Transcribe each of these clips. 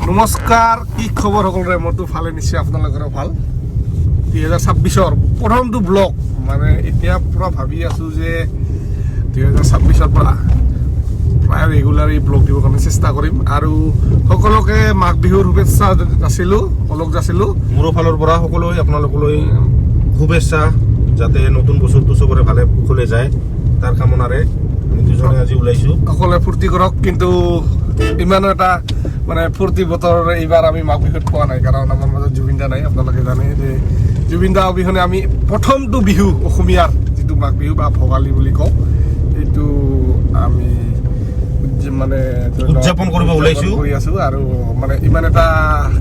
নমস্কাৰ, কি খবৰ সকলোৰে? মোৰতো ভালে, নিশ্চয় আপোনালোকৰো ভাল। 2026ৰ প্ৰথমটো ব্লগ, মানে এতিয়া পূৰা ভাবি আছোঁ যে 2026ৰ পৰা প্ৰায় ৰেগুলাৰ এই ব্লগ দিবৰ কাৰণে চেষ্টা কৰিম। আৰু সকলোকে মাঘ বিহুৰ শুভেচ্ছা যাচিলোঁ, অলপ যাচিলোঁ। মোৰো ফালৰ পৰা সকলোৱে আপোনালোকলৈ শুভেচ্ছা, যাতে নতুন বছৰটো চবৰে ভালে কুশলে যায় তাৰ কামনাৰে আমি দুজনে আজি ওলাইছোঁ। সকলোৱে ফূৰ্তি কৰক। কিন্তু ইমানো এটা মানে ফূৰ্তি বতৰ এইবাৰ আমি মাঘ বিহুত পোৱা নাই, কাৰণ আমাৰ মাজত জুবিন দা নাই। আপোনালোকে জানে যে জুবিন দা অবিহনে আমি প্ৰথমটো বিহু, অসমীয়াৰ যিটো মাঘ বিহু বা ভোগালী বুলি কওঁ, সেইটো আমি মানে ধৰি লওক উদযাপন কৰিব ওলাইছোঁ। কৰি আছোঁ। আৰু মানে ইমান এটা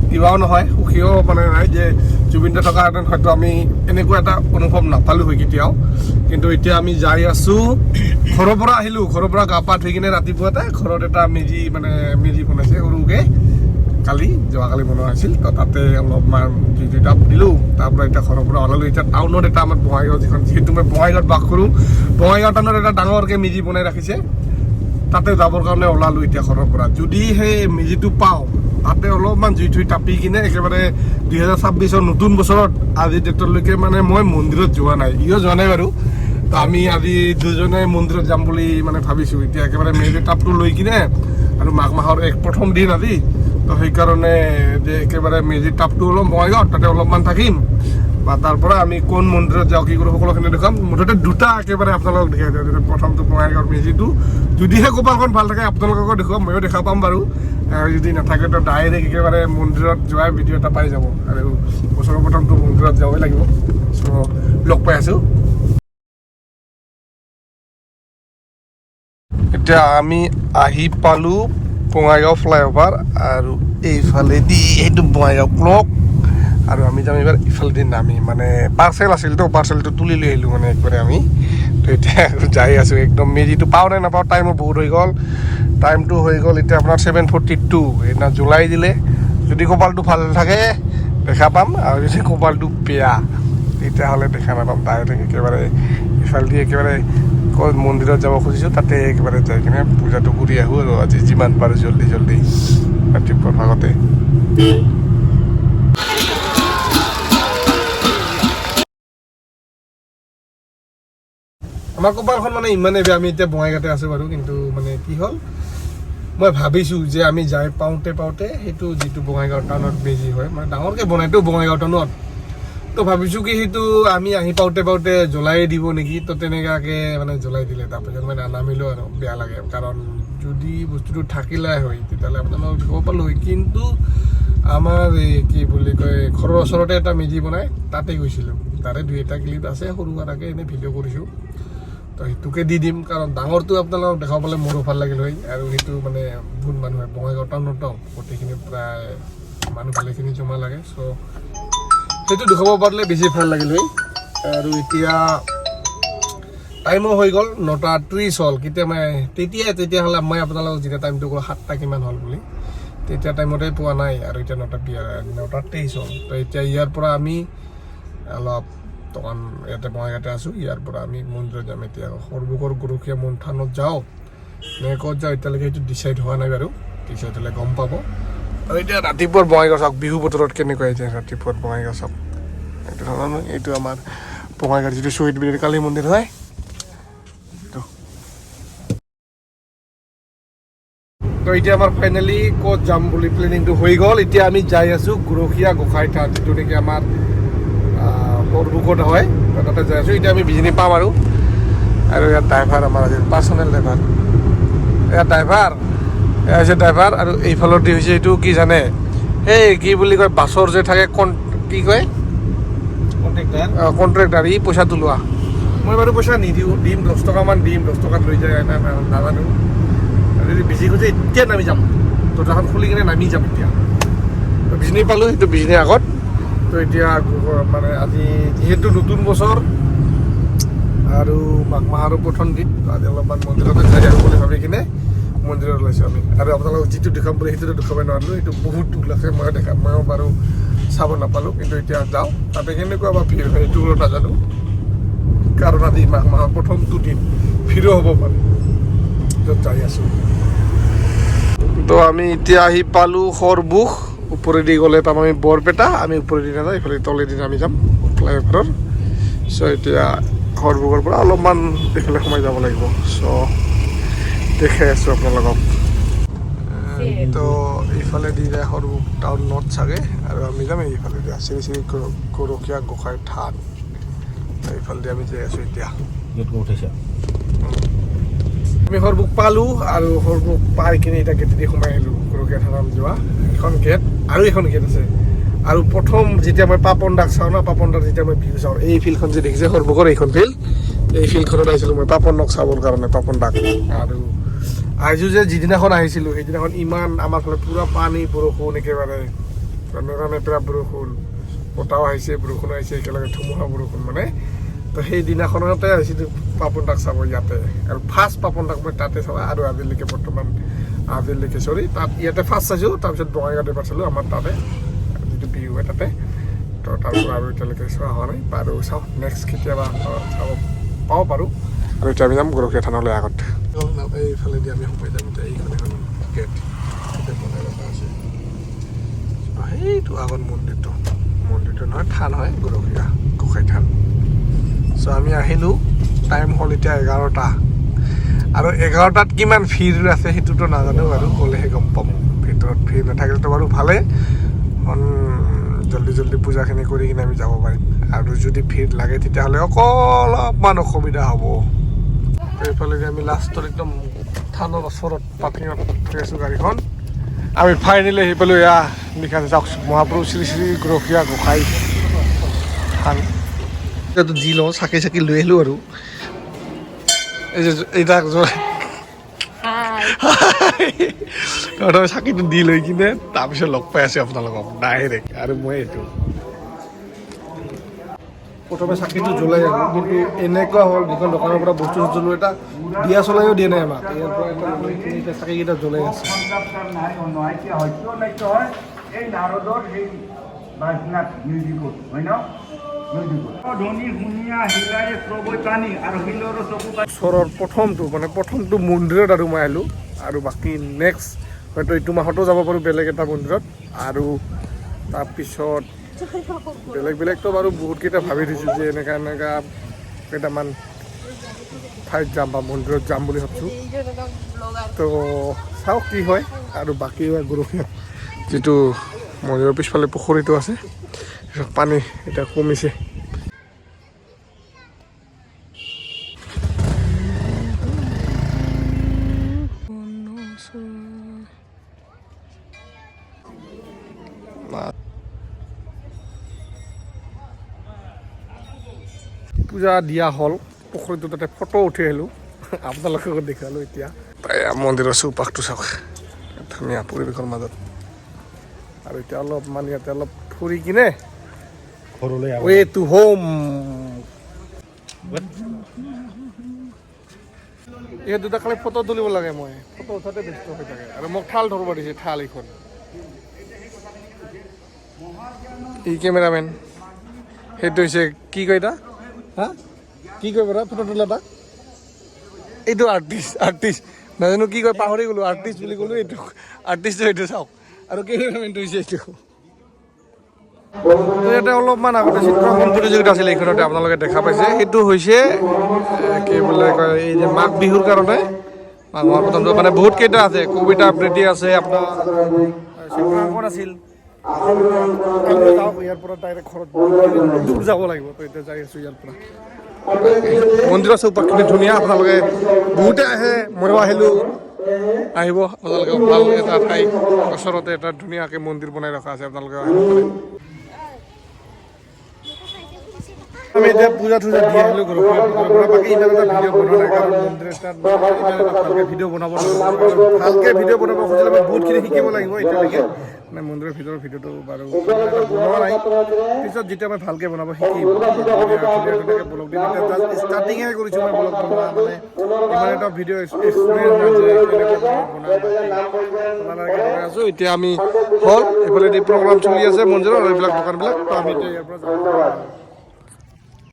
কিবাও নহয়, সুখীও মানে নাই যে জুবিন দা থকাহেঁতেন হয়তো আমি এনেকুৱা এটা অনুভৱ নাপালোঁ হয় কেতিয়াও। কিন্তু এতিয়া আমি যাই আছোঁ, ঘৰৰ পৰা আহিলোঁ, ঘৰৰ পৰা গা পা ধুই কিনে ৰাতিপুৱাতে ঘৰত এটা মেজি, মানে মেজি বনাইছে সৰুকৈ, কালি যোৱাকালি বনোৱা হৈছিল। তো তাতে অলপমান জুই জুই তাপ দিলোঁ। তাৰপৰা এতিয়া ঘৰৰ পৰা ওলালোঁ। এতিয়া টাউনত এটা আমাৰ বঙাইগাঁও যিখন, যিহেতু মই বঙাইগাঁৱত বাস কৰোঁ, বঙাইগাঁও টাউনত এটা ডাঙৰকৈ মেজি বনাই ৰাখিছে, তাতে যাবৰ কাৰণে ওলালোঁ এতিয়া ঘৰৰ পৰা। যদি সেই মেজিটো পাওঁ, তাতে অলপমান জুই থুই তাপি কিনে একেবাৰে 2026ৰ নতুন বছৰত। আজি ডেটলৈকে মানে মই মন্দিৰত যোৱা নাই, ইও যোৱা নাই বাৰু। তো আমি আজি দুজনে মন্দিৰত যাম বুলি মানে ভাবিছোঁ। এতিয়া একেবাৰে মেজি তাপটো লৈ কিনে, আৰু মাঘ মাহৰ এক প্ৰথম দিন আজি, তো সেইকাৰণে যে একেবাৰে মেজিৰ তাপটো অলপ বঙাইগাঁৱত তাতে অলপমান থাকিম বা তাৰ পৰা আমি কোন মন্দিৰত যাওঁ, কি কৰোঁ, সকলোখিনি দেখুৱাম। মুঠতে দুটা একেবাৰে আপোনালোকক দেখাই দিওঁ। প্ৰথমটো বঙাইগাঁৱৰ মেজিটো, যদিহে কপালখন ভাল থাকে আপোনালোককো দেখুৱাম, ময়ো দেখা পাম বাৰু। আৰু যদি নাথাকে তো ডাইৰেক্ট একেবাৰে মন্দিৰত যোৱাৰ ভিডিঅ' এটা পাই যাব। আৰু বছৰৰ প্ৰথমটো মন্দিৰত যাবই লাগিব। চ' লগ পাই আছোঁ। এতিয়া আমি আহি পালোঁ বঙাইগাঁও ফ্লাইঅভাৰ, আৰু এইফালেদি এইটো বঙাইগাঁও ক্লক। আৰু আমি যাম এইবাৰ ইফালেদি নামি, মানে পাৰ্চেল আছিলতো, পাৰ্চেলটো তুলি লৈ আহিলোঁ মানে একবাৰে আমি। তো এতিয়া যাই আছোঁ একদম। মেজিটো পাওঁ নে নাপাওঁ, টাইমো বহুত হৈ গ'ল। টাইমটো হৈ গ'ল এতিয়া আপোনাৰ 7:42। সেইদিনা জ্বলাই দিলে। যদি কপালটো ভাল থাকে দেখা পাম, আৰু যদি কপালটো বেয়া তেতিয়াহ'লে দেখা নাপাম। ডাইৰেক্ট একেবাৰে ইফালেদি একেবাৰে ক'ত মন্দিৰত যাব খুজিছোঁ, তাতে একেবাৰে যাই কিনে পূজাটো কৰি আহোঁ। আৰু আজি যিমান পাৰোঁ জল্দি জল্দি ৰাতিপুৱাৰ ভাগতে। আমাৰ কপালখন মানে ইমানেই বেয়া। আমি এতিয়া বঙাইগাঁৱতে আছোঁ বাৰু, কিন্তু মানে কি হ'ল, মই ভাবিছোঁ যে আমি যাই পাওঁতে পাওঁতে সেইটো যিটো বঙাইগাঁও টাউনত মেজি হয়, মানে ডাঙৰকৈ বনাইতো বঙাইগাঁও টাউনত, তো ভাবিছোঁ কি সেইটো আমি আহি পাওঁতে পাওঁতে জ্বলাই দিব নেকি। তো তেনেকুৱাকৈ মানে জ্বলাই দিলে। তাৰপিছত মই নানামিলোঁ আৰু, বেয়া লাগে, কাৰণ যদি বস্তুটো থাকিলে হয় তেতিয়াহ'লে আপোনালোকক দেখাব পালোঁ হয়। কিন্তু আমাৰ এই কি বুলি কয়, ঘৰৰ ওচৰতে এটা মেজি বনাই, তাতে গৈছিলোঁ। তাৰে দুই এটা ক্লিপ আছে, সৰু সুৰাকৈ এনেই ভিডিঅ' কৰিছোঁ, তো সেইটোকে দি দিম, কাৰণ ডাঙৰটো আপোনালোকক দেখাব পালে মোৰো ভাল লাগিল হয়। আৰু সেইটো মানে বহুত মানুহ হয় বঙাইগাঁও টাউনতো, গোটেইখিনি প্ৰায় মানুহ ভালেখিনি জমা লাগে। চ' সেইটো দেখুৱাব পাৰিলে বেছি ভাল লাগিল হয়। আৰু এতিয়া টাইমো হৈ গ'ল, 9:30 হ'ল। কেতিয়া মই তেতিয়া তেতিয়াহ'লে মই আপোনালোকক যেতিয়া টাইমটো ক'লোঁ 7টা কিমান হ'ল বুলি, তেতিয়া টাইমতে পোৱা নাই। আৰু এতিয়া 9:23 হ'ল। তো এতিয়া ইয়াৰ পৰা আমি অলপ দোকান, ইয়াতে বঙাইগাঁৱতে আছোঁ, ইয়াৰ পৰা আমি মন্দিৰত যাম। এতিয়া সৰভোগৰ গৰখীয়া মন থানত যাওঁ নে ক'ত যাওঁ, এতিয়ালৈকে সেইটো ডিচাইড হোৱা নাই বাৰু। ডিচাইড হ'লে গম পাব। আৰু এতিয়া ৰাতিপুৱাৰ বঙাইগাঁও চাওক, বিহু বতৰত কেনেকুৱা এতিয়া ৰাতিপুৱাৰ বঙাইগাঁও চাওক। এইটো ধৰণৰ এইটো আমাৰ বঙাইগাঁৱৰ যিটো শ্বহীদ বীৰ কালী মন্দিৰ হয় এইটো। তো এতিয়া আমাৰ ফাইনেলি ক'ত যাম বুলি প্লেনিংটো হৈ গ'ল। এতিয়া আমি যাই আছোঁ গৰখীয়া গোসাঁই থান, যিটো নেকি আমাৰ সৰভোগত হয়, তো তাতে যাই আছোঁ। এতিয়া আমি বিজনী পাম। আৰু আৰু ইয়াত ড্ৰাইভাৰ, আমাৰ আজি পাৰ্চনেল ড্ৰাইভাৰ, ইয়াত ড্ৰাইভাৰ, এয়া হৈছে ড্ৰাইভাৰ। আৰু এইফালৰ দি হৈছে এইটো কি জানে, এই কি বুলি কয়, বাছৰ যে থাকে কন কি কয়, কণ্ট্ৰেক্টাৰ, ই পইচাটো লোৱা। মই বাৰু পইচা নিদিওঁ, দিম 10 টকামান দিম, 10 টকাত লৈ যায় নাজানো। আৰু যদি বেছি খুজে এতিয়া নামি যাম, দৰ্জাখন খুলি কিনে নামি যাম। এতিয়া তো বিজনী পালোঁ, সেইটো বিজনীৰ আগত। তো এতিয়া মানে আজি যিহেতু নতুন বছৰ আৰু মাঘ মাহৰো প্ৰথম দিন, তো আজি অলপমান মন্দিৰতে যাই আহোঁ বুলি ভাবি কিনে মন্দিৰত ওলাইছোঁ আমি। আৰু আপোনালোকক যিটো দেখুৱাম বুলি সেইটোতো দেখুৱাব নোৱাৰিলোঁ, সেইটো বহুত দুখ লাগছে। ময়ো দেখা, ময়ো বাৰু চাব নাপালোঁ। কিন্তু এতিয়া যাওঁ, তাতে কেনেকুৱা বা ভিৰ হয় সেইটো নাজানো, কাৰণ আজি মাঘ মাহৰ প্ৰথমটো দিন, ভিৰো হ'ব পাৰে। য'ত যাই আছোঁ। তো আমি এতিয়া আহি পালোঁ সৰবুখ। ওপৰেদি গ'লে পাম আমি বৰপেটা। আমি ওপৰেদি নাযাওঁ, এইফালে তলেদি আমি যাম ফ্লাইঅভাৰৰ। চ' এতিয়া সৰভোগৰ পৰা অলপমান এইফালে সোমাই যাব লাগিব। চ' দেখাই আছোঁ আপোনালোকক। তো এইফালেদি যায় সৰভোগ টাউনত চাগে, আৰু আমি যাম এইফালে দি, শ্ৰী শ্ৰী গৰখীয়া গোসাঁই থান। এইফালেদি আমি যাই আছোঁ এতিয়া। উঠাইছা। আমি সৰভোগ পালোঁ আৰু সৰভোগ পাই কিনে এতিয়া গেটেদি সোমাই আহিলোঁ। গৰখীয়া থানত যোৱা এখন গেট আৰু এখন গেট আছে। আৰু প্ৰথম যেতিয়া মই পাপন দাক চাওঁ ন, পাপন দাক যেতিয়া মই বিহু চাওঁ, এই ফিল্ডখন যে দেখিছে সৰভোগৰ এইখন ফিল্ড, এই ফিল্ডখনত আহিছিলোঁ মই পাপনক চাবৰ কাৰণে, পাপন দাক। আৰু আজিও যে যিদিনাখন আহিছিলোঁ সেইদিনাখন ইমান আমাৰ ফালে পূৰা পানী, বৰষুণ, একেবাৰে নেৰানেপেৰা বৰষুণ, বতাহো আহিছে, বৰষুণ আহিছে, একেলগে ধুমুহা বৰষুণ মানে। তো সেইদিনাখনতে আহিছিলোঁ পাপন দাক চাব ইয়াতে। আৰু ফাৰ্ষ্ট পাপন দাক মই তাতে চাওঁ। আৰু আজিলৈকে বৰ্তমান, আজিলৈকে চৰি, তাত ইয়াতে ফাৰ্ষ্ট চাইছোঁ। তাৰপিছত বঙাইগাঁৱত এবাৰ চালোঁ, আমাৰ তাতে যিটো বিহু হয় তাতে। তো তাৰপৰা আৰু এতিয়ালৈকে চোৱা হোৱা নাই বাৰু। চাওঁ নেক্সট কেতিয়াবা চাব পাব পাৰোঁ। আৰু এতিয়া আমি যাম গৰখীয়া থানলৈ আগত। এইফালেদি আমি সোমাই যাম এতিয়া। এইখন এখন গেট এতিয়া বনাই ৰখা আছে। সেইটো আগত মন্দিৰটো, মন্দিৰটো নহয়, থান হয়, গৰখীয়া গোসাঁই থান। চ' আমি আহিলোঁ, টাইম হ'ল এতিয়া 11টা। আৰু 11টাত কিমান ভিৰ আছে সেইটোতো নাজানো বাৰু, গ'লেহে গম পাম। ভিতৰত ভিৰ নাথাকিলেতো বাৰু ভালেই, জল্দি জল্দি পূজাখিনি কৰি কিনে আমি যাব পাৰিম। আৰু যদি ভিৰ লাগে তেতিয়াহ'লে অলপমান অসুবিধা হ'ব। এইফালে আমি লাষ্টত একদম থানৰ ওচৰত পাৰ্কিঙত থৈ আছোঁ গাড়ীখন। আমি ফাইনেলি আহি পালোঁ। এয়া লিখা আছে চাওক, মহাপ্ৰভু শ্ৰী শ্ৰী গৰখীয়া গোসাঁই থান। এতিয়াতো দি লওঁ, চাকি চাকি লৈ আহিলোঁ। আৰু এই যে এইটাক প্ৰথমে চাকিটো দি লৈ কিনে তাৰপিছত লগ পাই আছোঁ আপোনালোকক ডাইৰেক্ট। আৰু মই এইটো প্ৰথমে চাকিটো জ্বলাই আনো, কিন্তু এনেকুৱা হ'ল, যিখন দোকানৰ পৰা বস্তু চস্তু লৈ এটা দিয়া চলাইও দিয়া নাই আমাক। ইয়াৰ পৰা এটা লৈ কিনে এতিয়া চাকিকেইটা জ্বলাই আছে। নাই, নাইকিয়া হয়। কিয় নাইকিয়া হয়? এই নাৰদৰ সেই বাজনাত, মিউজিকত হয় ন, মিউজিকত ধ্বনি শুনিয়া শিলাই শ্ৰৱৈ পানী আৰু শিলৰ চকু পানী। ওচৰৰ প্ৰথমটো মানে প্ৰথমটো মন্দিৰত আৰু মই আহিলোঁ। আৰু বাকী নেক্সট হয়তো এইটো মাহতো যাব পাৰোঁ বেলেগ এটা মন্দিৰত। আৰু তাৰপিছত বেলেগ বেলেগতো বাৰু বহুতকেইটা ভাবি থৈছোঁ যে এনেকুৱা এনেকুৱা কেইটামান ঠাইত যাম বা মন্দিৰত যাম বুলি ভাবছোঁ। তো চাওক কি হয়। আৰু বাকী গৰখীয়া যিটো মন্দিৰৰ পিছফালে পুখুৰীটো আছে, পানী এতিয়া কমিছে। পূজা দিয়া হ'ল, পুখুৰীটো তাতে ফটো উঠি আহিলোঁ, আপোনালোককো দেখুৱালোঁ। এতিয়া এয়া মন্দিৰৰ চৌপাশটো চাওক, ধুনীয়া পৰিৱেশৰ মাজত। আৰু এতিয়া অলপমান ইয়াতে অলপ ফুৰি কিনে ঘৰলৈ। Way to home. ইহঁত দুটা খালি ফটো তুলিব লাগে, মই ফটো উঠাতে ব্যস্ত হৈ থাকে। আৰু মোক থাল ধৰিব দিছে, থাল এইখন। ই কেমেৰামেন, সেইটো হৈছে কি কয় এটা, হা, কি কয় বাৰু ফটো তোলা তাক, এইটো আৰ্টিষ্ট, আৰ্টিষ্ট নাজানো কি কয়, পাহৰি গ'লো। আৰ্টিষ্ট বুলি ক'লো, এইটো আৰ্টিষ্টটো এইটো চাওক। আৰু কেমেৰামেনটো হৈছে এইটো। তো ইয়াতে অলপমান আগতে চিত্ৰাংকন প্ৰতিযোগিতা আছিল এইখনতে, আপোনালোকে দেখা পাইছে। সেইটো হৈছে কি বুলি কয়, এই যে মাঘ বিহুৰ কাৰণে, মাঘৰ প্ৰথমটো মানে বহুত কেইটা আছে, কবিতা আবৃত্তি আছে, আপোনাৰ চিত্ৰাংকন আছিল। আমি যাওঁ ইয়াৰ পৰা ডাইৰেক্ট ঘৰত, দূৰ যাব লাগিব। তো এতিয়া যাই আছোঁ ইয়াৰ পৰা। মন্দিৰৰ চৌপাশখিনি ধুনীয়া, আপোনালোকে বহুতে আহে, ময়ো আহিলোঁ, আহিব আপোনালোকে। ভাল এটা ঠাই, ওচৰতে এটা ধুনীয়াকৈ মন্দিৰ বনাই ৰখা আছে, আপোনালোকে আহিব পাৰে। আমি এতিয়া পূজা থুজা দি আহিলোঁ ঘৰৰ পৰা। বাকী ইমান এটা ভিডিঅ' বনোৱা নাই, কাৰণ মন্দিৰ এটাত ইমান এটা ভালকৈ ভিডিঅ' বনাব নোৱাৰোঁ। ভালকৈ ভিডিঅ' বনাব খুজিলে মই বহুতখিনি শিকিব লাগিব। এতিয়ালৈকে মানে মন্দিৰৰ ভিতৰৰ ভিডিঅ'টো বাৰু ইমান এটা বনোৱা নাই। পিছত যেতিয়া মই ভালকৈ বনাব শিকিম, ধুনীয়া ধুনীয়াকৈ ব্লগ দিম। এতিয়া জাষ্ট ষ্টাৰ্টিংহে কৰিছোঁ মই ব্লগ বনোৱা, মানে ইমান এটা ভিডিঅ' এক্সপিৰিয়েঞ্চ নাই যে কেনেকৈ ব্লগ বনাম। বনাই আছোঁ এতিয়া আমি। হ'ল, এইফালেদি প্ৰগ্ৰাম চলি আছে মন্দিৰৰ, এইবিলাক দোকানবিলাক। তো আমি এতিয়া ইয়াৰ পৰা যাম।